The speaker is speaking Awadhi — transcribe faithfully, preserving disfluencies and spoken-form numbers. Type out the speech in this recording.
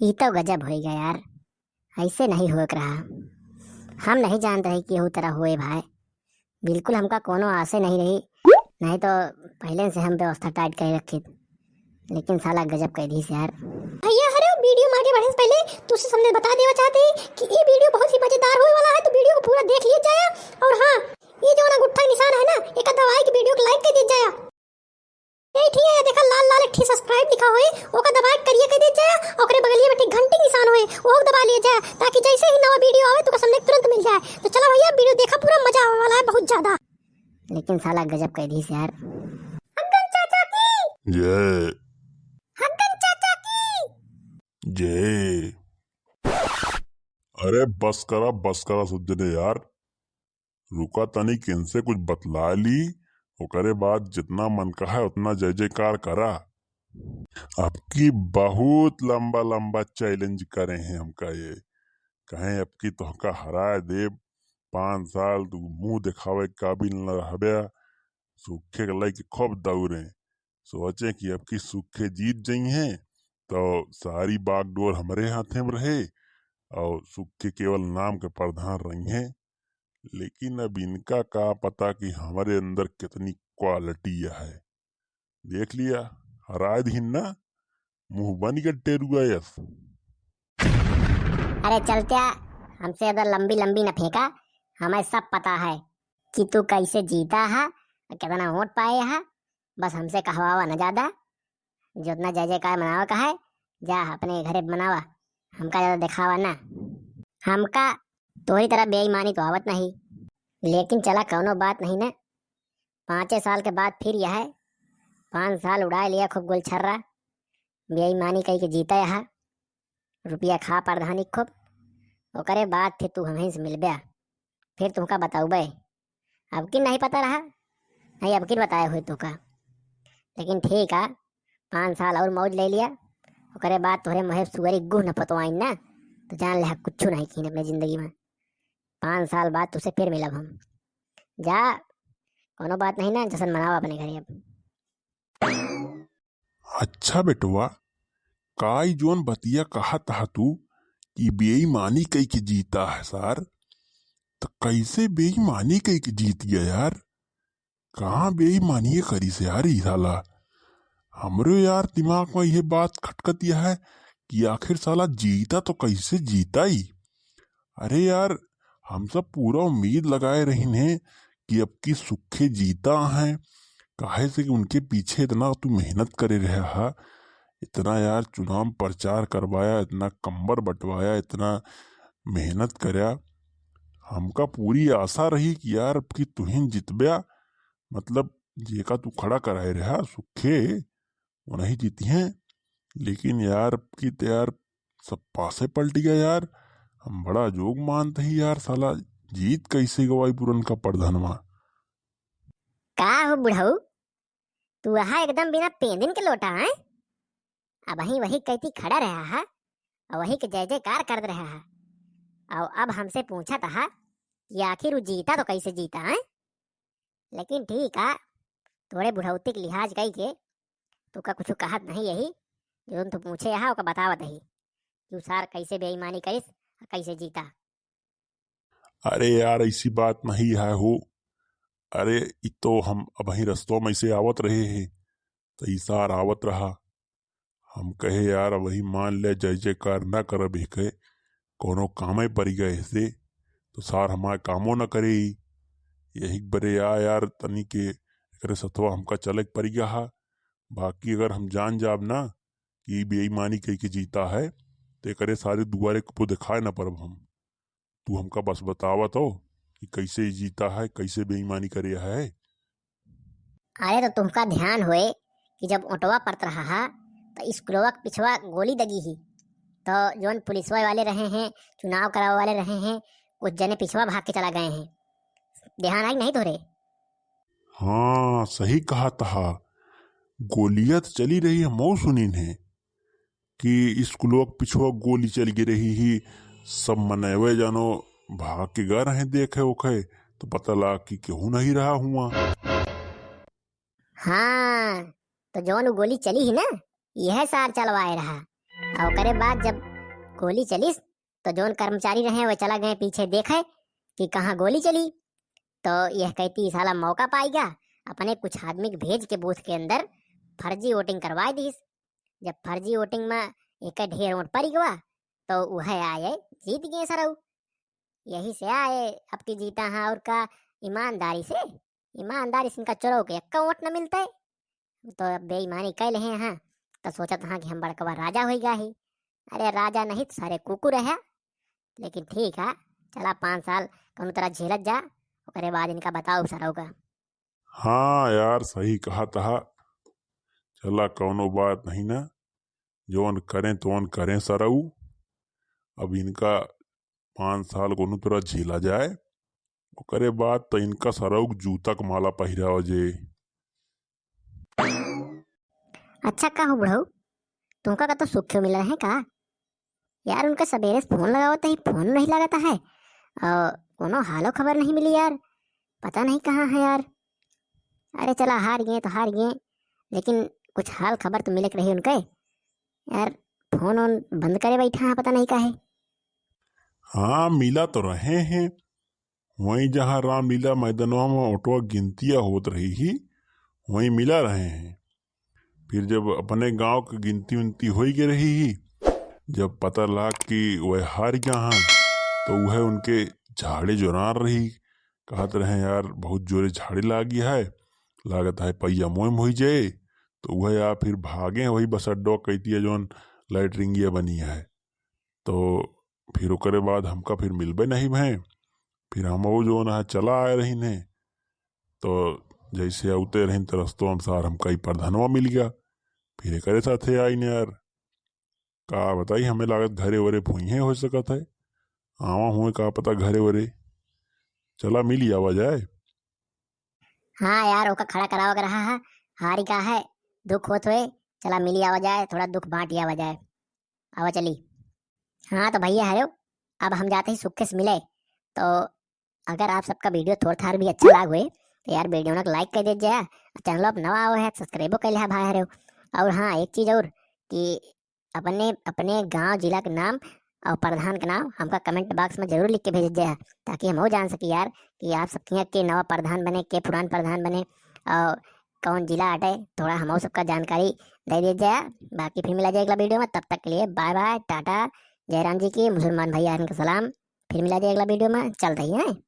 ई तो गजब होइगा यार, ऐसे नहीं होए के रहा। हम नहीं जानत रहे कि यहू तरह होए भाई, बिल्कुल हमका कोनो आसे नहीं रही, नहीं तो पहले से हम व्यवस्था tight करे रखित। लेकिन साला गजब कइ दिहिस यार। भैया, अरे वीडियो में आगे बढ़े से पहले तुसे सबने बता देवा चाहत ही कि ई वीडियो बहुत ही मजेदार होए वाला है, तो वीडियो को पूरा देख लिया जाया। और हाँ, ई जौन अंगूठा के निशान है ना, एका दबाइ के वीडियो को like कइ दिया जाया। यही ठीक है, देखा लाल लाल एक ठी subscribe लिखा होए, ओका दबाइ के करिया कइ दिया जाया, ओकरे बगलिया में एक ठी घंटी के निशान होए, ओका दबाइ लिया जाया, ताकि जैसे ही नवा वीडियो आवे तो सबने तुरंत मिल जाए। तो चला भैया, वीडियो देखा, पूरा मजा आवे वाला है बहुत ज्यादा। लेकिन साला गजब कइ दिहिस यार। हग्गन चाचा की जय। हग्गन चाचा की जय। अरे बस करा, बस करा सब जने यार, रुका तनी, किनसे कुछ बतला ली, ओकरे बाद जितना मन कहा है उतना जय जयकार करा। अबकी बहुत लंबा लंबा challenge करे हैं हमका ये, कहें अबकी तोहका हराए देब, पाँच साल तू मुंह देखावे के काबिल न रहबे। सुखे के लइके खूब दौड़े, सोचे कि अबकी सुखे जीत जइहें तो सारी बागडोर हमरे हाथे में रहे और सुखे केवल नाम के प्रधान रहिहें। लेकिन अब इनका का पता कि हमरे अंदर कितनी quality है। देख लिया, हराए दिहिन ना, मुंह बन के टेरुआ यस। अरे चलत्या, हमसे ज्यादा लंबी लंबी न फेंका, हमें सब पता है कि तू कैसे जीता है, कितना वोट पाए है। बस हमसे कहवावा न ज्यादा, जितना जय जयकार मनावा का है, जा अपने घरे मनावा, हमका ज्यादा देखावा ना। हमका तोरी तरह बेईमानी तो आवत नहीं, लेकिन चला कौनो बात नहीं ना, पाँचे साल के बाद फिर यह पाँच साल उड़ाए लिया खूब गुलछर्रा, बेईमानी कई के जीता यह, रुपया खा प्रधानी खूब, ओकरे बाद फिर तू हमहीं से मिलबे, फिर तुमका बताउबे। अबकी नहीं पता रहा, नहीं अबकी बताए हुए तुमका, लेकिन ठीक है, पाँच साल और मौज ले लिया, ओकरे बाद तोहरे मुँहे सुअरी गुह न पतवाइन ना, तो जान ले कुछ नहीं कीन अपने जिंदगी में। पाँच साल बाद तुझसे फिर मिलब हम। जा, कोनो बात नहीं ना, जश्न मनावा अपने घरे अब। अच्छा बेटवा, का ई जौन बतिया कहत हा तू कि बेईमानी कई के जीता है सार, त कैसे बेईमानी कई के जीत गया यार? कहाँ बेईमानी करिस यार ई साला? हमरे यार दिमाग में यह बात खटकत यह है कि आखिर साला जीता तो कैसे जीता ई? अरे यार, हम सब पूरा उम्मीद लगाए रहिन है कि अबकी सुखे जीता हैं, काहे से कि उनके पीछे इतना तू मेहनत करे रहा हा, इतना यार चुनाव प्रचार करवाया, इतना कम्बर बंटवाया, इतना मेहनत करया। हमका पूरी आशा रही कि यार अबकी तुहिन जितब्या, मतलब जेका तू खड़ा कराए रहा सुखे, वो नहीं जीती हैं। लेकिन यार अबकी तो यार सब पासे पलट गया यार। हम बड़ा जोग मानत ही यार, साला जीत कैसे गवाई पुरनका प्रधानवा। का हो बुढ़ऊ, तू अहा एकदम बिना पेंदिन के लोटा है? अबहीं वही कैती खड़ा रहा है और वही के जय जयकार करत रहा है, और अब हमसे पूछत हा कि आखिर वो जीता तो कैसे जीता है? लेकिन ठीक है, थोड़े बुढ़ौती के लिहाज कई के तू का कुछ कहत नहीं यही, जो तू पूछे हा ओका बतावत ही कि उ सार कैसे बेईमानी करिस और कैसे जीता। अरे यार, ऐसी बात नहीं है हो। अरे, इ तो हम अबहीं रस्तों में से आवत रहे हैं, तो ई सार आवत रहा। हम कहे, "यार, अबहीं मान ले जय जयकार ना करब, एके कोनो कामे परि गए से, तो सार हमार कामो ना करे ई। यही बरे आ यार, तनी के एकरे सथवा हमका चले के परि गया हा। बाकी अगर हम जान जाब ना कि ई बेईमानी कई के जीता है, तो एकरे सारे दुआरे कबो देखाए ना परब हम।" तू हमका बस बतावत हो कि कैसे ई जीता है, कैसे बेईमानी करे है। अरे तो तुमका ध्यान होए कि जब ओटवा परत रहा हा, तो स्कूलवा के पिछवा गोली दगी ही, तो जौन पुलिसवा वाले रहे हैं, चुनाव करावे वाले रहे हैं, कुछ जने पिछवा भाग के चला गए हैं। ध्यान आई नहीं तोरे? हाँ, सही कहत हा। गोलिया तो चली रही, हमहू सुनीन है। कि स्कूलवा के पिछवा गोली चल गे रही ही, सब मनैवे जानो भाग के गा रहे देखे ओखे, तो पता लगा कि केहू नहीं रहा हुआ। हाँ, तो जौन उ गोली चली ही ना, यह सार चलवाए रहा। और ओकरे बाद जब गोली चलिस, तो जौन कर्मचारी रहे, वह चला गए पीछे देखे कि कहाँ गोली चली। तो यह कहती, "साला मौका पाइगा।" अपने कुछ आदमी के भेज के बूथ के अंदर फर्जी वोटिंग करवाए दीस। जब फर्जी वोटिंग में एक ढेर वोट पड़ गवा, तो वह आए जीत गए सरऊ। यही से आए, अब की जीता हाँ, और का, ईमानदारी से, ईमानदारी से इनका चुरऊ के एक्का वोट न मिलता है। तो अब बेईमानी कइ लेहे हैं, तो सोचत हाँ कि हम बड़कवा राजा होई गा ही। अरे राजा नहीं तो सारे कुकुर है। लेकिन ठीक है, चला पाँच साल कौनो तरह झेलत जा, ओकरे बाद इनका बताओ सरऊ का। हाँ यार, सही कहा तहा। चला कौनो बात नहीं ना, जौन करें तौन करें सरऊ। अब इनका पाँच साल कौनो तरह झेला जाए, ओकरे बाद तो इनका सरऊ के जूता के माला पहिराव जे। अच्छा का हो बुढ़ऊ, तुमका का तो सुख मिल रहे हैं का? यार उनका सबेरे से फोन लगावत ही, फोन नहीं लगता है और कोनो हालो खबर नहीं मिली यार, पता नहीं कहाँ है यार। अरे चला हार गए तो हार गए, लेकिन कुछ हाल खबर तो मिले के रही उनके यार। फोन ओन बंद करे बैठा है, पता नहीं काहे। हाँ, मिला तो रहे हैं, वहीं जहाँ रामलीला मैदानवा में ओटवा गिनतिया होत रही ही, वहीं मिला रहे हैं। फिर जब अपने गांव के गिनती उनती होई के रही ही, जब पता लाग कि वह हार गया हाँ, तो वह उनके झाड़े जोरान रही, कहत रहे, "यार बहुत जोरे झाड़े लागी है, लागत है पहिया मोय में होई जाए।" तो वह या फिर भागे वही बस अड्डो कहती है जौन लैटरिंगिया बनी है। तो फिर ओकरे बाद हमका फिर मिलबे नहीं भए। फिर हम वो जौन है चला आए रही ने, तो जैसे अवते रही तो रस्तो अनुसार हमका ई प्रधानवा मिल गया। फिर एकरे साथे आई ने यार, का बताई, हमें लागत घरे वरे फुइहे हो सकत है, आवा हुए का पता घरे वरे। चला मिली आवा जाए। हाँ यार, ओका खड़ा करावा के रहा है, हारी का है, दुख होत हुए, चला मिली आवा जाए, थोड़ा दुख बांटी आवा जाए। आवा चली। हाँ तो भैया हरो, अब हम जाते ही सुखे से मिले। तो अगर आप सबका वीडियो थोड़ा थार भी अच्छा लाग हुए तो यार वीडियो ना लाइक कर दे जाए, चैनल पर नवा आवे है सब्सक्राइबो कर लिहा भाई हरो। और हाँ एक चीज़ और कि अपने अपने गांव जिला के नाम और प्रधान के नाम हमका कमेंट बॉक्स में जरूर लिख के भेज जाए, ताकि हम वो जान सकी यार कि आप सबके यहाँ के नवा प्रधान बने, के पुरान प्रधान बने और कौन जिला आटे, थोड़ा हम सबका जानकारी दे दे जाए। बाकी फिर मिला जाए अगला वीडियो में, तब तक के लिए बाय बाय, टाटा, जय राम जी की, मुसलमान भाई यारन का सलाम। फिर मिला जाए अगला वीडियो में, चलते ही हैं।